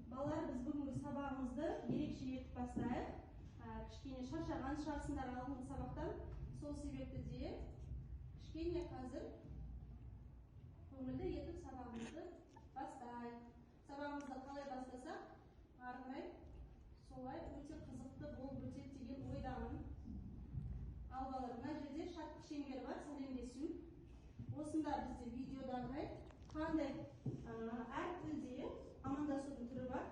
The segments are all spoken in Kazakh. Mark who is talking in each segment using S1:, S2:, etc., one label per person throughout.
S1: Балалар, біз бүгінгі сабағымызды ерекше етіп бастайық. Кішкене шаршаған шығарсыңдар алдыңғы сабақтан. Сол себепті де кішкене қазір көңілді етіп сабағымызды бастайық. Сабағымызды қалай бастасақ, ары қарай солай өте қызықты болып өтеді деген ойдамын. Ал балалар, мына жерде шаттық шеңбері бар, сәлемдесу. Осында бізде видеодағыдай қандай әр тілде амандасудың түрі бар.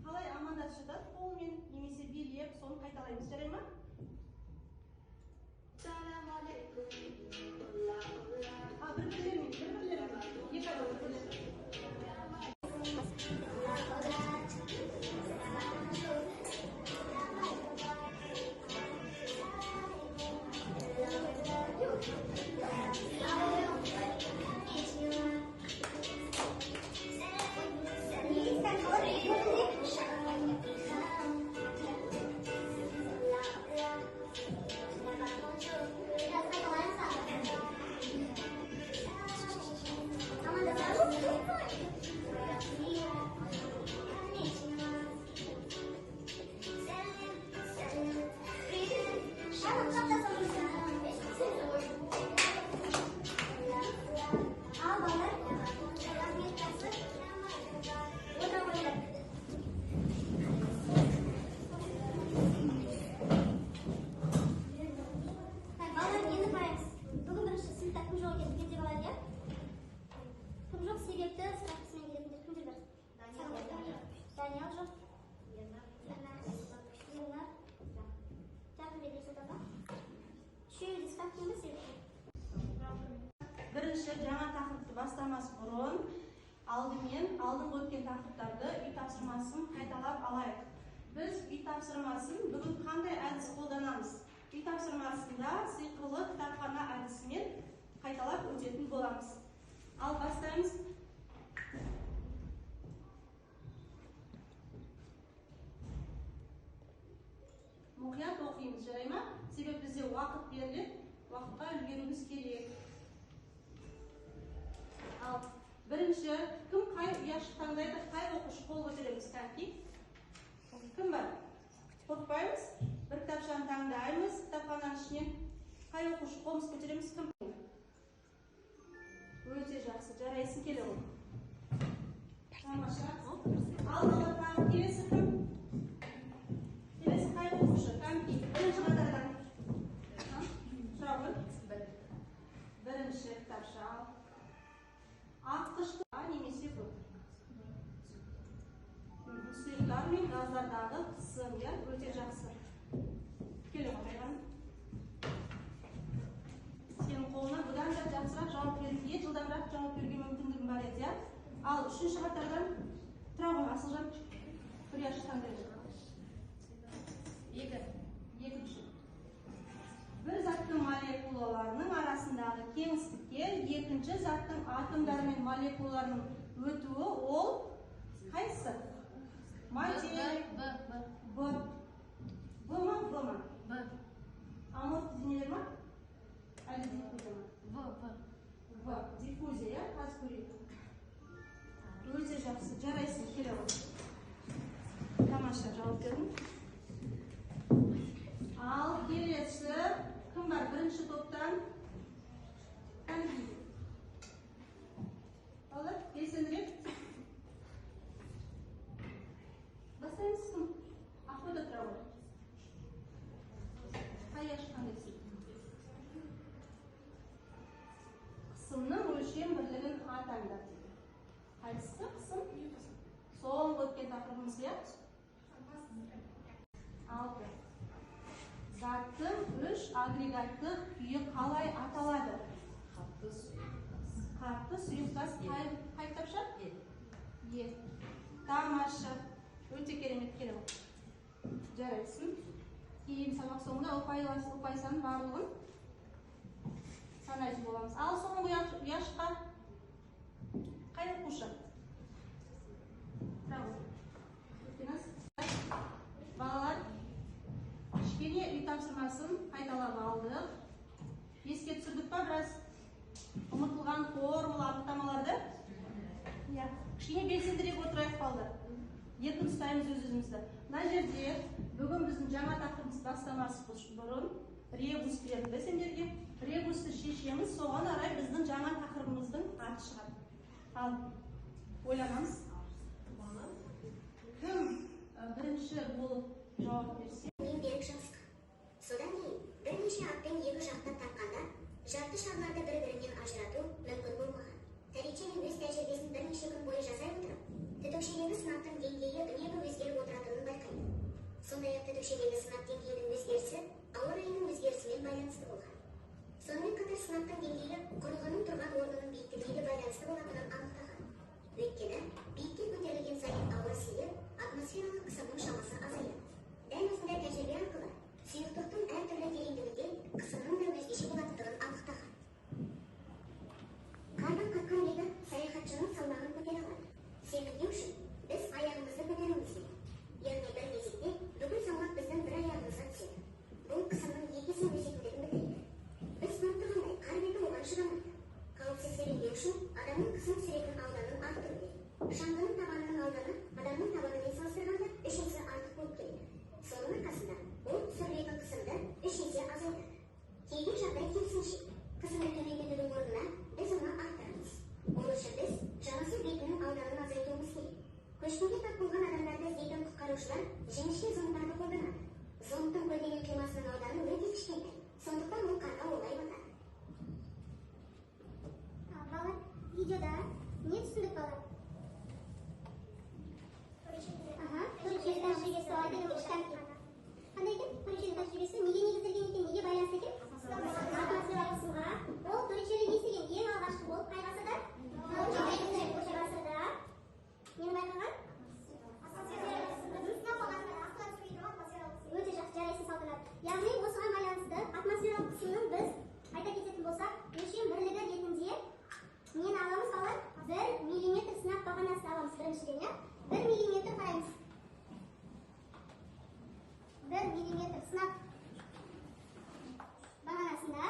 S1: Қалай амандасып жатады қолмен немесе билеп, соны қайталаймыз, жарай ма? Бір-бірлерімен, бір-бірлерімен. Екі адам бір-бірлерімен. Бірінші жаңа тақырыпты бастамас бұрын алдымен алдыңғы өткен тақырыптарды үй тапсырмасын қайталап алайық. Біз үй тапсырмасын бүгін қандай әдіс қолданамыз? Үй тапсырмасында сиқырлы кітапхана әдісімен қайталап өтетін боламыз. Ал бастаймыз. Мұқият оқимыз, жарай ма? Себебі бізде уақыт беріледі, уақытқа үлгеруіміз керек. Ал бірінші, кім қай ұяшық таңдайды, қай оқушы қол көтереміз? Кәнки? Кім бар? Қорықпаймыз. Бір кітапшаны таңдаймыз, кітапхананың ішінен қай оқушы қолымыз көтереміз, кім? Өте жақсы, жарайсың, келе ғой. Тамаша. Ал балалар, тағы келесі кім? Келесі қай оқушы? Кәнки, бірінші қатардан. Сұрақ қой. Бірінші кітапша ал. Артқышты А немесе Б. Сұйықтар мен газдардағы қысым, иә, өте жақсы. Келе ғой, Айған. Сенің қолыңнан бұдан да жақсырақ жауап беруге, жылдамырақ жауап беруге мүмкіндігің бар еді, иә? Ал үшінші қатардан тұра ғой, Асылжан. Бір ұяшық таңдайды. Екі. Екінші. Бір заттың молекулаларының арасындағы кеңістікке екінші заттың атомдары мен молекулаларының өтуі ол қайсысы? Материя.
S2: Б, Б.
S1: Б. Б ма, В ма?
S2: Б.
S1: Аморфты денелер ма? Әлде диффузия ма?
S2: В, В.
S1: В. Диффузия, иә? Қазір көрейік. Өте жақсы, жарайсың, келе ғой. Тамаша жауап бердің. Ал келесі кім бар? Бірінші топтан кәнки. Балалар, белсендірек. Бастаймыз кім? Ақбота тұра ғой. Қай ұяшық таңдайсың? Қысымның өлшем бірлігін атаңдар дейді. Қайсысы қысым? Соңғы өткен тақырыбымыз, иә? Алты. Заттың үш агрегаттық күйі қалай аталады?
S2: Қатты сұйық газ.
S1: Қатты сұйық газ қай кітапша?
S2: Е.
S1: Е. Тамаша. Өте керемет, келе ғой. Жарайсың. Кейін сабақ соңында ұпай санын барлығын санайтын боламыз. Ал соңғы ұяшыққа қай оқушы? Тұра ғой. Балалар, кішкене үй тапсырмасын қайталап алдық. Еске түсірдік па біраз? Ұмытылған формула, анықтамаларды? Иә. Кішкене белсендірек отырайық, балалар. Еркін ұстаймыз өз-өзімізді. Мына жерде бүгін біздің жаңа тақырыбымыз бастамас бұрын ребус берді сендерге. Ребусты шешеміз, соған арай біздің жаңа тақырыбымыздың аты шығады. Ал ойланамыз. Кім бірінші болып жауап берсе?
S3: Мен берік жабысқан. Содан кейін бірнеше атпен екі жақтап тартқанда жарты шарларды бір-бірінен ажырату мүмкін болмаған. Торричелли өз тәжірибесін бірнеше күн бойы жасай отырып, түтікшедегі сынаптың деңгейі үнемі өзгеріп отыратынын байқайды. Сондай-ақ түтікшедегі сынап деңгейінің өзгерісі ауа райының өзгерісімен байланысты болған. Сонымен қатар сынаптың деңгейі құрылғының тұрған орнының биіктігіне де байланысты болатынын анықтаған. Өйткені биікке көтерілген сайын ауа сиып, атмосфералық қысымның шамасы азаяды. Дәл осындай тәжірибе арқылы сұйықтықтың әртүрлі тереңдігінде қысымның да өзгеше болатындығын анықтаған. Қардың қатқан беті саяхатшының салмағын көтере алады. Серпілмеу үшін біз аяғымызды көтеруіміз керек. Яғни бір мезетте бүкіл салмақ біздің бір аяғымызға түседі. Бұл қысымның екі есе өсетіндігін білдіреді. Біз көріп тұрғандай қар беті оған шыдамайды. Қауіпсіз серуендеу үшін адамның қысым түсіретін ауданын арттыру керек. Шаңғының табанының ауданы адамның табанымен салыстырғанда 3 есе артық болып келеді. Соның арқасында ол түсірілетін қысымды 3 есе азайтады. Кейде жағдай керісінше, қысымды төмендетудің орнына біз оны арттырамыз. Ол үшін біз жанасу бетінің ауданын азайтуымыз керек. Көшкінге тап болған адамдарды іздейтін құтқарушылар жіңішке зондтарды қолданады. Зондтың көлденең қимасының ауданы өте кішкентай, сондықтан ол қарға оңай батады.
S4: Балалар, видеода не түсіндік, балалар? Торричелли тәжірибесі қандай екен? Торричелли тәжірибесі неге негізделген екен, неге байланысты екен? Атмосфералық қысымға. Ол Торричелли не істеген? Ең алғашқы болып қай ғасырда? 19-шы ғасырда. Нені байқаған? Өте жақсы, жарайсың, Салтанат. Яғни осыған байланысты атмосфералық қысымның біз айта кететін болсақ, өлшем бірлігі ретінде нені аламыз, балалар? 1 миллиметр сынап бағанасын аламыз біріншіден, иә? 1 миллиметр қараймыз. 1 миллиметр сынап бағанасында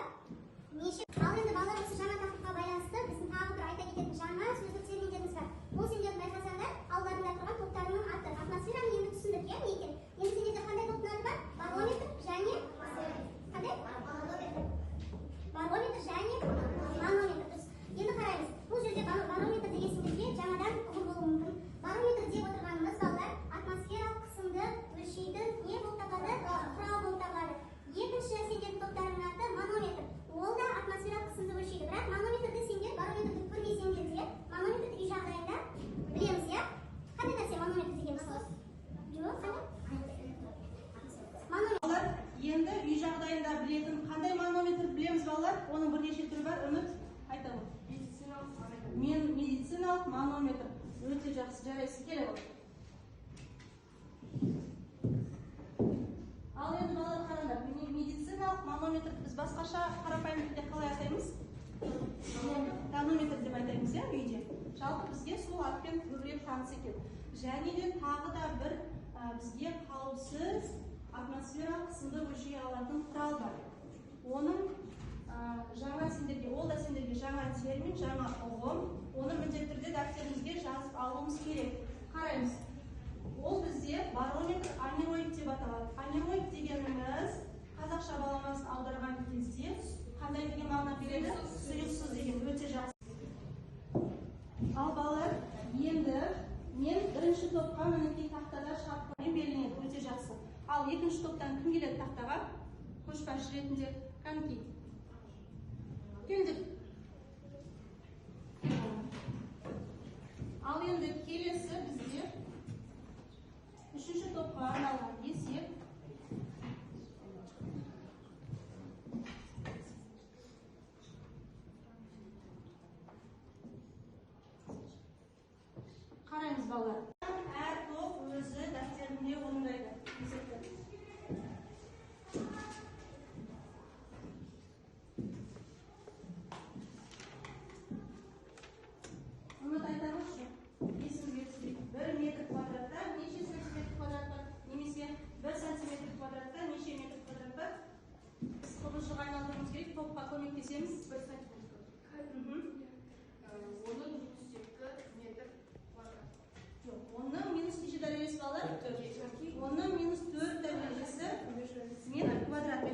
S4: неше? Ал енді балалар, осы жаңа тақырыпқа байланысты біздің тағы бір айта кететін жаңа сөздік терминдеріміз бар. Ол сендердің байқасаңдар, алдарында тұрған топтарының аты. Атмосфераны енді түсіндік, иә, не екен? Енді сендерде қандай топтың аты бар? Барометр және қандай? Барометр және манометр. Дұрыс. Енді қараймыз. Бұл жерде барометр деген сендерге жаңадан ұғым болуы мүмкін. Барометр деп отырғанымыз, балалар, атмосфералық қысымды өлшейтін не болып табылады? Құрал болып табылады. Екінші сендердің топтарыңның аты манометр. Ол да атмосфералық қысымды өлшейді. Бірақ манометрді сендер, барометрді көрмесеңдер де, манометрді үй жағдайында білеміз, иә? Қандай нәрсе манометр дегеніміз? Жоқ, қандай? Манометр.
S1: Балалар, енді үй жағдайында білетін қандай манометр білеміз, балалар? Оның бірнеше түрі бар. Үміт, айта ғой. Мен медициналық манометр. Өте жақсы, жарайсың, келе ғой. Ал енді балалар қараңдар, медициналық манометрді біз басқаша қарапайым тілде қалай атаймыз? Тонометр деп айтаймыз, иә, үйде. Жалпы бізге сол атпен көбірек таныс екен. Және де тағы да бір бізге қауіпсіз атмосфералық қысымды өлшей алатын құрал бар. Оның жаңа сендерге, ол да сендерге жаңа термин, жаңа ұғым. Оны міндетті түрде дәптерімізге жазып алуымыз керек. Қараймыз. Ол бізде барометр анероид деп аталады. Анероид дегеніміз қазақша баламасын аударған кезде қандай деген мағына береді? Сұйықсыз деген. Өте жақсы. Ал балалар, енді мен бірінші топқа мінекей тақтада шарпымен белгіленеді. Өте жақсы. Ал екінші топтан кім келеді тақтаға? Көшбасшы ретінде кәнекей. Келдік. Ал енді келесі бізде үшінші топқа арналған есеп. Қараймыз, балалар. Әр топ өзі дәптерінде орындайды есепті. Үміт, айтыңызшы, есіңізге түсірейік. 1 метр квадратта неше сантиметр квадрат бар? Немесе 1 сантиметр квадратта неше метр квадрат бар? Біз құбыжық айналдыруымыз керек, топқа көмектесеміз.
S2: 1 сантиметр.
S1: Мхм.
S2: Оның минус 2 метр квадрат.
S1: Жоқ, оның минус неше дәрежесі? балалар? 10-4 дәрежесі метр квадрат.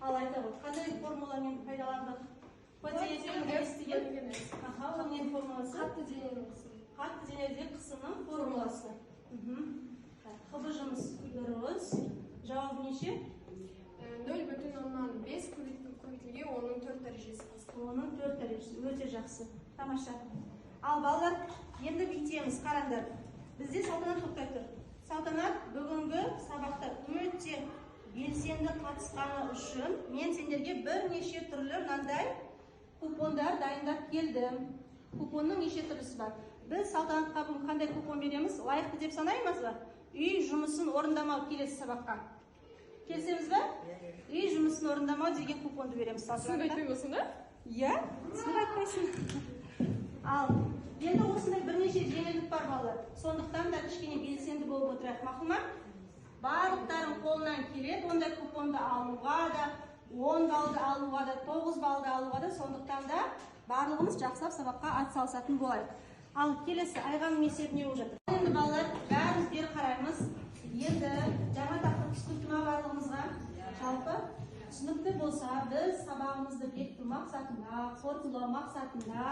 S1: Ал айта ғой, қандай формуламен пайдаландық? П деген. Аха, ол ненің формуласы?
S2: Қатты дененің қысымы.
S1: Қатты денеде қысымның формуласы. ХБЖ-мыз дұрыс. Жауабы неше?
S2: 0,5 көбейтілген 10-4 дәрежесі паскаль.
S1: 10-4 дәрежесі. Өте жақсы. Тамаша. Ал балалар, енді бүйтеміз, қараңдар. Бізде Салтанат тоқтай тұр. Салтанат бүгінгі сабақта өте белсенді қатысқаны үшін мен сендерге бірнеше түрлі мынандай купондар дайындап келдім. Купонның неше түрлісі бар? Біз Салтанатқа бүгін қандай купон береміз? Лайықты деп санаймыз ба? Үй жұмысын орындамау келесі сабаққа. Келісеміз бе? Үй жұмысын орындамау деген купонды береміз
S2: Түсінік
S1: Салтанатқа.
S2: айтпай болсын да?
S1: Иә, түсінік айтпайсың. Ал, енді осындай бірнеше жеңілдік бар балалар. Сондықтан да кішкене белсенді болып отырайық, мақұл ма? Барлықтарың қолынан келеді ондай купонды алуға да, 10 баллды алуға да, 9 баллды алуға да, сондықтан да барлығымыз жақсылап сабаққа атсалысатын болайық. Ал келесі Айғаның есебі не болып жатыр? Енді балалар, бәріміз бері қараймыз. Енді жаңа тақырып түсінікті ма барлығымызға? Жалпы түсінікті болса, біз сабағымызды бекіту мақсатында, қорытындылау мақсатында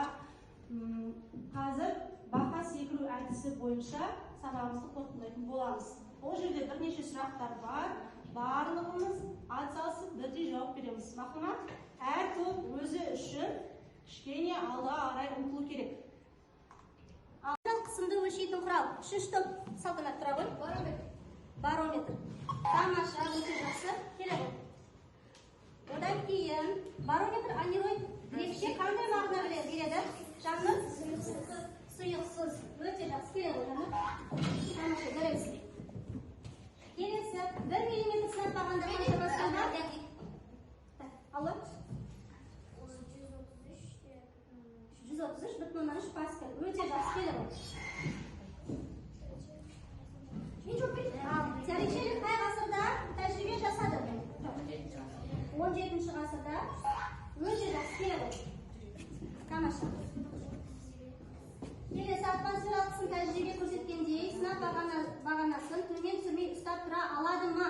S1: қазір бақа секіру әдісі бойынша сабағымызды қорытындылайтын боламыз. Ол жерде бірнеше сұрақтар бар. Барлығымыз атсалысып бірдей жауап береміз. Мақұл ма? Әр топ өзі үшін кішкене алға қарай ұмтылу керек. Ал қысымды өлшейтін құрал. Үшінші топ. Салтанат тұра ғой.
S4: Барометр.
S1: Барометр. Тамаша, өте жақсы. Келе ғой. Одан кейін барометр анероид грекше қандай мағына береді? Жаннұр? Сұйықсыз. Өте жақсы. Келе ғой, Жаннұр. Тамаша, жарайсың. Келесі, 1 миллиметр сынап бағанда қанша паскаль бар? Так, алло. 133,3 паскаль. Өте жақсы, келе ғой. Мен жауап берейін. Ал, Торричелли қай ғасырда тәжірибе жасады? 17 ғасырда. Өте жақсы, келе ғой. Тамаша. Келесі атмосфералық қысым тәжірибе көрсеткендей, сынап бағанасын төмен түсірмей ұстап тұра алады ма?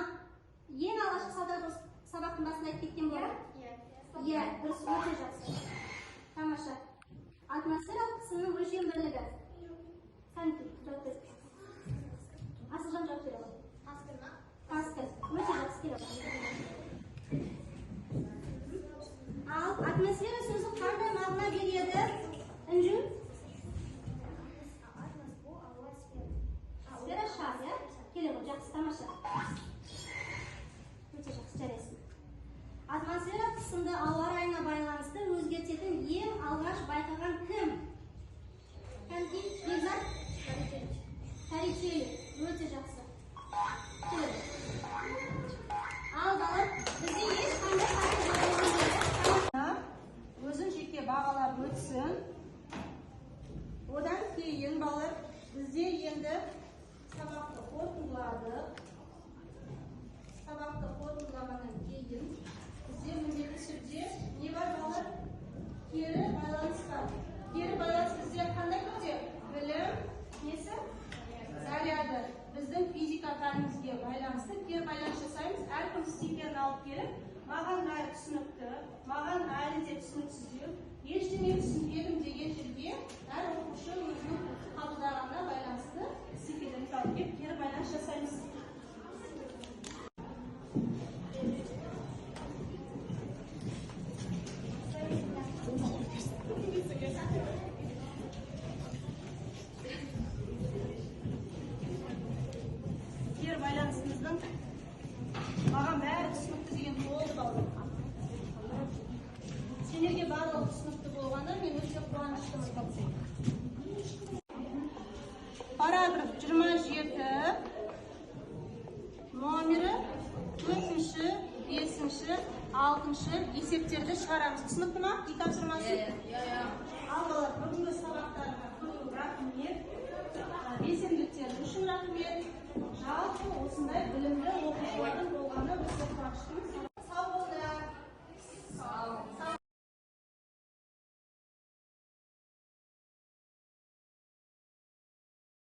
S1: Ең алғашқы Салтанат осы сабақтың басында айтып кеткен болар. Иә, дұрыс, өте жақсы. Тамаша. Атмосфералық қысымның өлшем бірлігі. Кәнекей, жауап бер. Асылжан жауап бере алады.
S4: Паскаль ма?
S1: Паскаль. Өте жақсы, келе ғой. Ал атмосфера сөзі қандай мағына береді? Інжу? Сфера шар, иә? Келе ғой, жақсы, тамаша. Өте жақсы, жарайсың. Атмосфера қысымды ауа райына байланысты өзгертетін ең алғаш байқаған кім? Кәнекей, Бекзат? Торричелли. Өте жақсы. Келе ғой. Ал балалар, бізде ешқандай қателік болған жоқ. Өзін жеке бағалап өтсін. Одан кейін балалар, бізде енді сабақты қорытындыладық. Сабақты қорытындылағаннан кейін бізде міндетті түрде не бар балалар? Кері байланыс бар. Кері байланыс бізде қандай түрде? Білім несі? Заряды. Біздің физика пәнімізге байланысты кері байланыс жасаймыз. Әркім стикерін алып келіп, маған бәрі түсінікті, маған әлі де түсініксіздеу, ештеңе түсінбедім деген жерге әр оқушы өзінің қабылдағанына байланысты стикерлерді алып келіп кері байланыс жасаймыз. Кері байланысымыздың маған бәрі түсінікті деген болды балалар. Сендерге барлығы түсінікті болғаны мен өте қуаныштымын. Параграф 27 номері 4-ші, 5-ші, 6-шы есептерді шығарамыз. Түсінікті ма? Үй тапсырмасы?
S2: Иә.